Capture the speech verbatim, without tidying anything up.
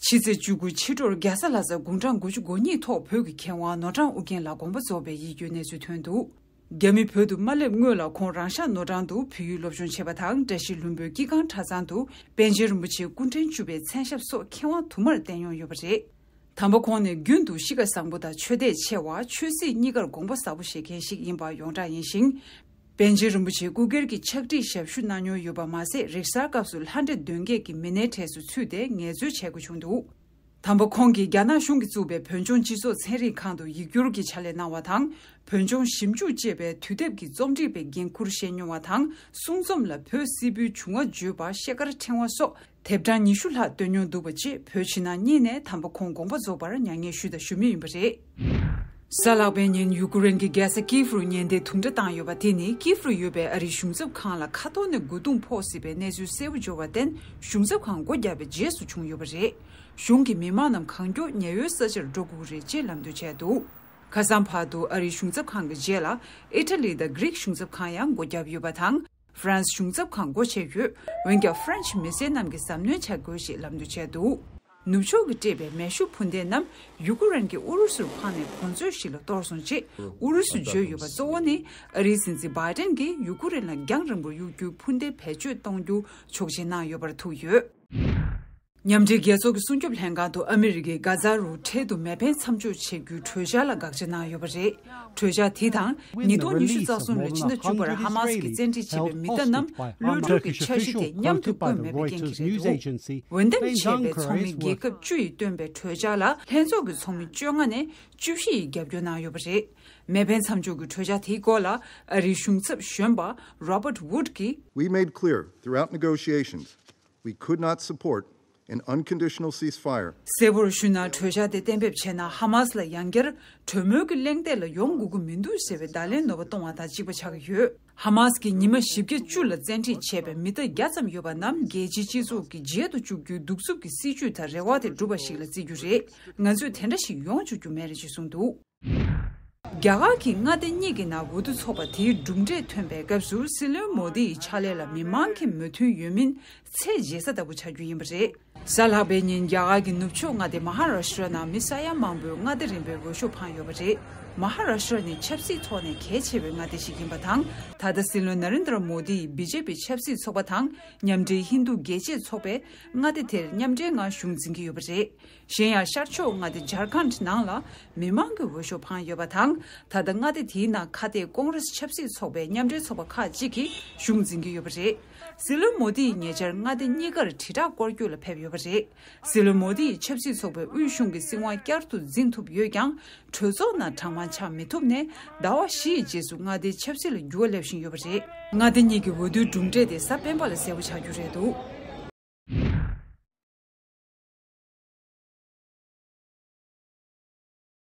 ཕྱི་ཚེས་བཅུ་དགུ་ཕྱི་དྲོར་རྒྱལ་ས་ལྷ་སར་དགུང་གྲངས་དགུ་བཅུ་གོ་གཉིས་ཐོག་བོད་ཀྱི་མཁས་དབང་ནོར་བྲང་ཨུ་རྒྱན་ལགས་དགོངས་པ་རྫོགས་པའི་ཡིད་སྐྱོའི་གནས་ཚུལ་ཐོན་འདུག་རྒྱ་མི་བོད་དུ་མ་སླེབས་སྔོན་ལ་ཁོང་རང་ཤག་ནོར་བྲང་དུ་བོད་ཡིག་སློབ་སྦྱོང་བྱས་པ་དང་། བཀྲ་ཤིས་ལྷུན་པོའི་སྐྱིད་ཁང་གྲྭ་ཚང་དུ་པཎ་ཆེན་རིན་པོ་ཆེའི་སྐུ་ཕྲེང་བཅུ་པའི་མཚན་ཞབས་སོགས་མཁས་དབང་དུ་མར་བསྟེན་མྱོང་ཡོད་པ་རེད། དམ་པ་ཁོང་ནི་རྒྱུན་དུ་གཤིས་ཀ་བཟང་པོ་དང་ཆོས་དད་ཆེ་བ། ཆོས་སྲིད་གཉིས་ཀར་དགོངས་པ་ཟབ་པོ་བཞེས་མཁན་ཞིག་ཡིན་པ་ཡོངས་གྲགས་ཡིན་ཞིང་། པཎ་ཆེན་རིན་པོ་ཆེའི་སྐུ་སྒེར་གྱི་ཕྱག་བྲིས་ཞབས་ཞུ་གནང་མྱོང་ཡོད་པ་མ་ཟད། རིག་གསར་སྐབས་སུ་ལྷ་འདྲེ་གདོན་བགེགས་ཀྱི་མི་སྣའི་གྲས་སུ་ཚུད་དེ་ངལ་རྩོལ་བྱེད་དགོས་བྱུང་འདུག་དམ་པ་ཁོང་གིས་རྒྱ་ནག་གཞུང་གིས་བཙུགས་པའི་བོད་ལྗོངས་སྤྱི་ཚོགས་ཚན་རིག་ཁང་དུ་ཡིག་སྒྱུར་གྱི་ཕྱག་ལས་གནང་བ་དང་། བོད་ལྗོངས་ཞིབ་འཇུག་ཅེས་པའི་དུས་དེབ་ཀྱི་རྩོམ་སྒྲིག་པའི་འགན་འཁུར་བཞེས་མྱོང་བ་དང་། གསུང་རྩོམ་ལ་བོད་སིལ་བུའི་བྱུང་བ་བརྗོད་པ། ཤེལ་དཀར་ཕྲེང་བ་སོགས་དེབ་གྲངས་ཉི་ཤུ་ལྷག་བཏོན་མྱོང་འདུག་པ་བཅས། བོད་ཕྱི་ནང་གཉིས་ནས་དམ་པ་ཁོང་དགོངས་པ་རྫོགས་པར་མྱ་ངན་ཞུས་དང་ཞུ་མུས་ཡིན་པ་རེད། གཟའ་ལྷག་པའི་ཉིན་ཡུ་ཀེ་རེན་གྱི་རྒྱལ་ས་ཀིབ་རུ་ཉེན་བརྡའི་དུང་སྒྲ་བཏང་ཡོད་པ་དེ་ནི་ཀིབ་རུ་ཡོད་པའི་ཨ་རིའི་གཞུང་ཚབ་ཁང་ལ་ཁ་ཐོར་ནས་རྒོལ་རྡུང་ཕོག་སྲིད་པའི་གནས་ཚུལ་གསལ་པོ་འབྱོར་བར་བརྟེན། གཞུང་ཚབ་ཁང་སྒོ་བརྒྱབ་པའི་རྗེས་སུ་བྱུང་ཡོད་པ་རེད། གཞུང་གིས་མི་མང་རྣམས་གང་མགྱོགས་ཉེ་བའི་ས་ཆར་འགྲོ་དགོས་ཀྱི་རེད་ཅེས་ལམ་སྟོན་བྱས་འདུག་ཁ་སང་བར་དུ་ཨ་རིའི་གཞུང་ཚབ་ཁང་གི་རྗེས་ལ་ཨི་ཊ་ལི་དང་གྷི་རིག་གཞུང་ཚབ་ཁང་ཡང་སྒོ་བརྒྱབ་ཡོད་པ་དང་། ཧྥ་རན་སི་གཞུང་ཚབ་ཁང་སྒོ་ཕྱེ་ཡོད། འོན་ཀྱང་ཧྥ་རན་སི་མི་སེར་རྣམས་ཀྱིས་གཟབ་གནོན་བྱ་དགོས་ཞེས་ལམ་སྟོན་བྱས་འདུག་ནུབ་ཕྱོགས་ཀྱིས་སྤྲད་པའི་མེ་ཤུགས་འཕུར་མདེལ་རྣམས་ཡུ་ཀེ་རེན་གྱིས་ཨུ་རུ་སུར་འཕངས་ནས་གོ་མཛོད་ཞིག་ལ་གཏོར་སོང་ཅེས་ཨུ་རུ་སུས་བརྗོད་ཡོད་པ་གཙོ་བོ་ནི། ཨ་རིའི་སྲིད་འཛིན་བྷའི་ཏན་གྱིས་ཡུ་ཀེ་རེན་ལ་རྒྱང་རིང་པོར་གཡུག་རྒྱུའི་འཕུར་མདེལ་བེད་སྤྱོད་གཏོང་རྒྱུ་ཆོག་མཆན་གནང་ཡོད་པར་ཐུག་ཡོད། མཉམ་འབྲེལ་རྒྱལ་ཚོགས་ཀྱི་སྲུང་སྐྱོབ་ལྷན་ཁང་དུ་ཨ་མི་རི་ཀས་གྷ་ཛ་རུ་འཕྲལ་དུ་མེ་འཕེན་མཚམས་འཇོག་བྱེད་རྒྱུའི་གྲོས་འཆར་ལ་དགག་བྱ་གནང་ཡོད་པ་རེད། གྲོས་འཆར་དེའི་ནང་། ཉིས་སྟོང་ཉི་ཤུ་རྩ་གསུམ་ལོའི་ཕྱི་ཟླ་བཅུ་པར་ཧ་མ་སི་གིས་བཙན་ཁྲིད་བྱས་པའི་མི་གཏའ་རྣམས་གློད་གྲོལ་གྱི་འཆར་གཞི་དེ་མཉམ་དུ་བཀོད་མེད་པའི་རྐྱེན་གྱིས་རེད་འདུག་འོས་འདེམས་བྱས་པའི་ཚོགས་མི་རྒྱལ་ཁབ་བཅུ་ཡིས་བཏོན་པའི་གྲོས་འཆར་ལ་ལྷན་ཚོགས་ཀྱི་ཚོགས་མི་བཅོ་ལྔ་ནས་བཅུ་བཞི་ཡིས་རྒྱབ་སྐྱོར་གནང་ཡོད་པ་རེད། མེ་འཕེན་མཚམས་འཇོག་གི་གྲོས་འཆར་དེའི་སྐོར་ལ་ཨ་རིའི་གཞུང་ཚབ་གཞོན་པ་Robert Wood་གྱིས། We made clear throughout negotiations we could not support an unconditional ceasefire. གསལ་པོར་ཞུས་ན། གྲོས་འཆར་དེ་གཏན་འབེབས་བྱས་ན། ཧ་མ་སི་ལ་ཡང་བསྐྱར་གྲོས་མོལ་གྱི་གླེང་སྟེགས་ལ་ཡོང་དགོས་ཀྱི་མི་འདུག་ཟེར་བའི་བརྡ་ལན་ནོར་བ་གཏོང་བ་དང་གཅིག་པ་ཆགས་ཀྱི་ཡོད། ཧ་མ་སི་གིས་ཉི་མ་བཞི་བརྒྱ་བཅུ་ལ་བཙན་ཁྲིད་བྱས་པའི་མི་གཏའ་བརྒྱ་ཙམ་ཡོད་པ་རྣམས་རྒྱལ་སྤྱིའི་སྤྱི་ཚོགས་ཀྱིས་བརྗེད་དུ་བཅུག་རྒྱུའི་གདུག་རྩུབ་ཀྱི་སྲིད་བྱུས་དང་རེ་བ་དེ་འགྲུབ་པ་ཞིག་ལ་བརྩི་རྒྱུ་རེད། ང་ཚོས་དེ་འདྲ་ཞིག་ཡོང་བཅུག་རྒྱུ་མེད་རེད་ཅེས་གསུངས་འདུག་རྒྱ་གར་གྱི་མངའ་སྡེ་གཉིས་ཀྱི་ནང་འོས་བསྡུ་ཚོགས་པ་དེའི་གྲུབ་འབྲས་ཐོན་པའི་སྐབས་སུ། སྲིད་བློན་མོ་དི་ཡི་ཕྱག་ལས་ལ་མི་མང་གི་མོས་མཐུན་ཡོད་མིན་ཚད་འཇལ་ས་ལྟ་བུ་ཆགས་རྒྱུ་ཡིན་པ་རེད། གཟའ་ལྷག་པའི་ཉིན་རྒྱ་གར་གྱི་ནུབ་ཕྱོགས་མངའ་སྡེ་མ་ཧ་ར་ཤི་ཏྲ་ནང་མི་ས་ཡ་མང་པོས་མངའ་སྡེ་རིམ་པའི་འོས་ཤོག་འཕངས་ཡོད་པ་རེད། མ་ཧ་ར་ཤི་ཏྲ་ནི་ཆབ་སྲིད་ཐོག་ནས་གལ་ཆེ་བའི་མངའ་སྡེ་ཞིག་ཡིན་པ་དང་། ད་ལྟ་སྲིད་བློན་ན་རེན་དྲ་མོ་དི་ཡིས་བི་ཇེ་པི་ཆབ་སྲིད་ཚོགས་པ་དང་མཉམ་འབྲེལ་ཧིན་རྡུ་རྒྱལ་གཅེས་ཚོགས་པས་མངའ་སྡེ་དེར་མཉམ་འབྲེལ་ངང་གཞུང་འཛིན་གྱི་ཡོད་པ་རེད། གཞན་ཡང་། ཤར་ཕྱོགས་མངའ་སྡེ་ཇར་ཁན་ནང་ལ་མི་མང་གིས་འོས་ཤོག་འཕངས་ཡོད་པ་དང་། ད་ལྟ་མངའ་སྡེ་དེའི་ནང་ཁ་གཏད་ཀོང་རེས་ཆབ་སྲིད་ཚོགས་པའི་མཉམ་འབྲེལ་ཚོགས་པ་ཁག་ཅིག་གིས་གཞུང་འཛིན་གྱི་ཡོད་པ་རེད། སྲིད་བློན་མོ་དི་ཡིས་ཉེ་ཆར་མངའ་སྡེ་གཉིས་ཀར་དྲིལ་བསྒྲགས་སྐོར་སྐྱོད་ལ་ཕེབས་ཡོད་པ་རེད། སྲིད་བློན་མོ་དི་ཡིས་ཆབ་སྲིད་ཚོགས་པའི་དབུས་གཞུང་གི་སྲིད་དབང་བསྐྱར་དུ་འཛིན་ཐུབ་ཡོད་ཀྱང་། གྲོས་ཚོགས་ནང་གྲངས་མང་ཆགས་མི་ཐུབ་ནས། ཟླ་བ་བཞི་ཡི་རྗེས་སུ་མངའ་སྡེའི་ཆབ་སྲིད་ལ་འགྱུར་བ་སླེབས་བཞིན་ཡོད་པ་རེད། མངའ་སྡེ་གཉིས་ཀྱི་འོས་བསྡུའི་གྲུབ་འབྲས་དེ་གཟའ་སྤེན་པ་ལ་གསལ་པོ་ཆགས་རྒྱུ་རེད་འདུག